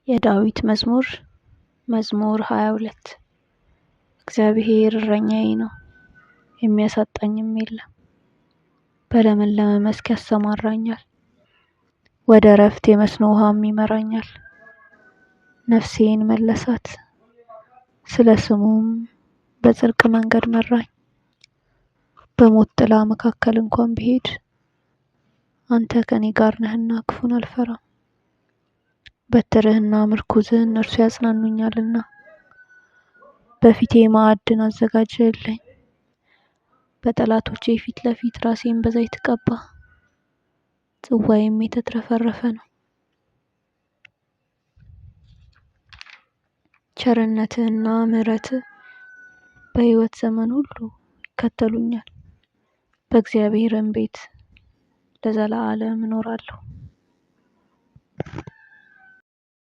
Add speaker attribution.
Speaker 1: የዳዊት መዝሙር መዝሙር 22። እግዚአብሔር እረኛዬ ነው፣ የሚያሳጣኝም የለም። በለመለመ መስክ ያሰማራኛል፣ ወደ ዕረፍት የመስኖ ውሃም ይመራኛል። ነፍሴን መለሳት፣ ስለ ስሙም በጽድቅ መንገድ መራኝ። በሞት ጥላ መካከል እንኳን ብሄድ አንተ ከእኔ ጋር ነህና ክፉን አልፈራም። በትርህና ምርኩዝህ እነርሱ ያጽናኑኛልና። በፊቴ ማዕድን አዘጋጀህልኝ፣ በጠላቶቼ ፊት ለፊት ራሴን በዘይት ቀባህ፣ ጽዋዬም የተትረፈረፈ ነው። ቸርነትህና ምሕረትህ በሕይወት ዘመን ሁሉ ይከተሉኛል፣ በእግዚአብሔርም ቤት ለዘላለም እኖራለሁ።